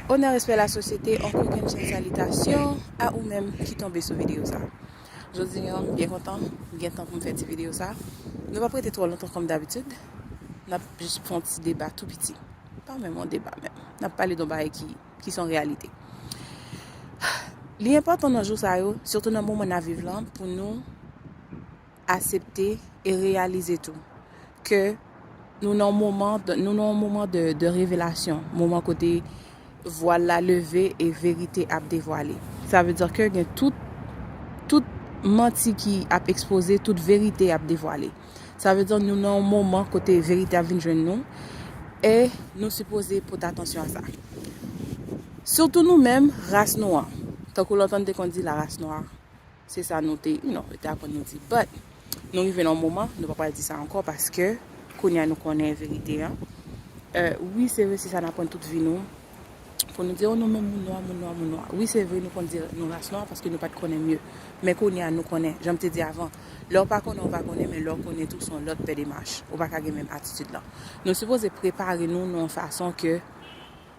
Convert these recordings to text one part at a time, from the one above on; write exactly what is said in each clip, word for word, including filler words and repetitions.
Onè, respè, lasosyete, on kokenn chay salitasyon a ou menm ki tonbe sou videyo sa. Jodi a, m byen kontan, m gen tan pou m fè ti videyo sa. Nou p ap rete twò lontan kòm dabitid. N ap jis fè yon ti deba tou piti. Pa menm yon deba menm. N ap pale de yon bagay ki, ki se yon reyalite. Li enpòtan nan jou sa yo, sitou nan moman n ap viv lan, pou nou aksepte e reyalize tou ke nou nan yon moman, nou nan yon moman de, de revelasyon, moman kote vwal la leve e verite ap devwale. Sa vle di ke gen tout, tout manti ki ap ekspoze, tout verite ap devwale. Sa vle di nou nan yon moman kote verite ap vin jwenn nou e nou sipoze pote atansyon a sa. Sitou nou menm, ras nwa. Tankou lontan n te konn di la ras nwa, se sa nou te, you know, yo te aprann nou di. But, nou rive nan yon moman, nou pa pral di sa ankò paske kounye a nou konnen verite a. Euh, wi, se vre, se sa n aprann tout vi nou. Pou nou di, oh, nou menm moun nwa, moun nwa, moun nwa. Wi, se vre, nou konn di nou ras nwa paske nou pa t konnen mye. Men kounye a, nou konnen. Jan m te di avan, lè w pa konnen, w pa konnen, men lè w konnen tou, se yon lòt pè demach. Ou pa ka gen menm atitid lan. Nou sipoze prepare nou nan yon fason ke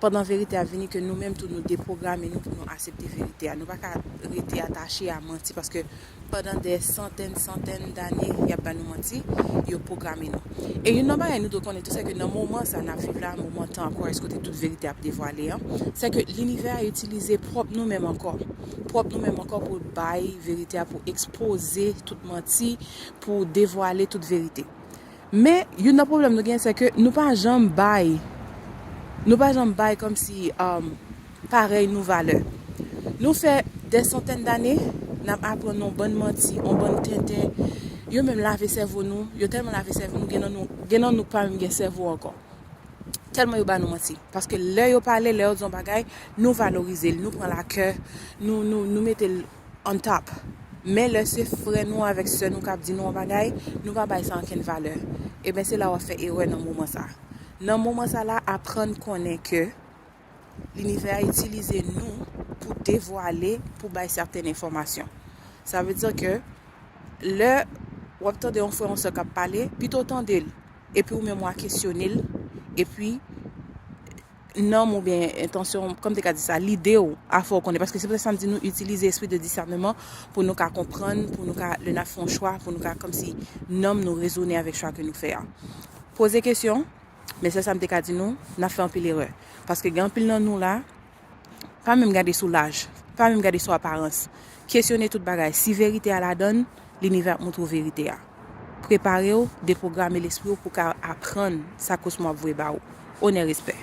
pandan verite a vini, ke nou menm tou nou depwograme nou pou nou aksepte verite a. Nou pa ka rete atache a manti paske pandan dè santèn, santèn dane, y ap ba nou manti, yo pwograme nou. E youn nan bagay nou dwe konnen tou, se ke nan moman sa n ap viv la, moman tan a Christ kote tout verite ap devwale an, se ke linivè a itilize pwòp nou menm ankò. Pwòp nou menm ankò pou bay verite a, pou ekspoze tout manti, pou devwale tout verite. Men, youn nan pwoblèm nou gen, se ke nou pa janm bay, nou pa janm bay kòmsi, um, parèy nou valè. Nou fè dè santèn dane, n ap aprann yon bann manti, yon bann tenten. Yo menm lave sèvo nou, yo tèlman lave sèvo nou, gen nan nou, gen nan nou k pa menm gen sèvo ankò. Tèlman yo ba nou manti. Paske lè yo pale, lè yo di yon bagay, nou valorize l, nou pran lakè, nou, nou, nou mete l on top. Men lè se frè nou avèk sè nou k ap di nou yon bagay, nou pa bay sa ankenn valè. Ebyen, se la w ap fè erè nan moman sa. Nan moman sa la, aprann konnen ke linivè a itilize nou pou devwale, pou bay sèten enfòmasyon. Sa vle di ke lè w ap tande yon frè, yon sè k ap pale, pito w tande l, epi ou menm w a kesyone l, epi nanm oubyen entansyon, kòm te ka di sa, lide w a fè w konnen. Paske se pou sa m di nou itilize espri de disèneman pou nou ka konprann, pou nou ka, lè n ap fè yon chwa, pou nou ka kòmsi nanm nou rezone avèk chwa ke nou fè a. Poze kesyon, men sèl sa m te ka di nou, n ap fè anpil erè. Paske gen anpil nan nou la, pa menm gade sou laj, pa menm gade sou aparans. Kesyone tout bagay. Si verite a ladan l, linivè ap montre w verite a. Prepare w, depwograme lespri w pou w ka aprann sa kosmo ap voye ba ou. Onè, respè.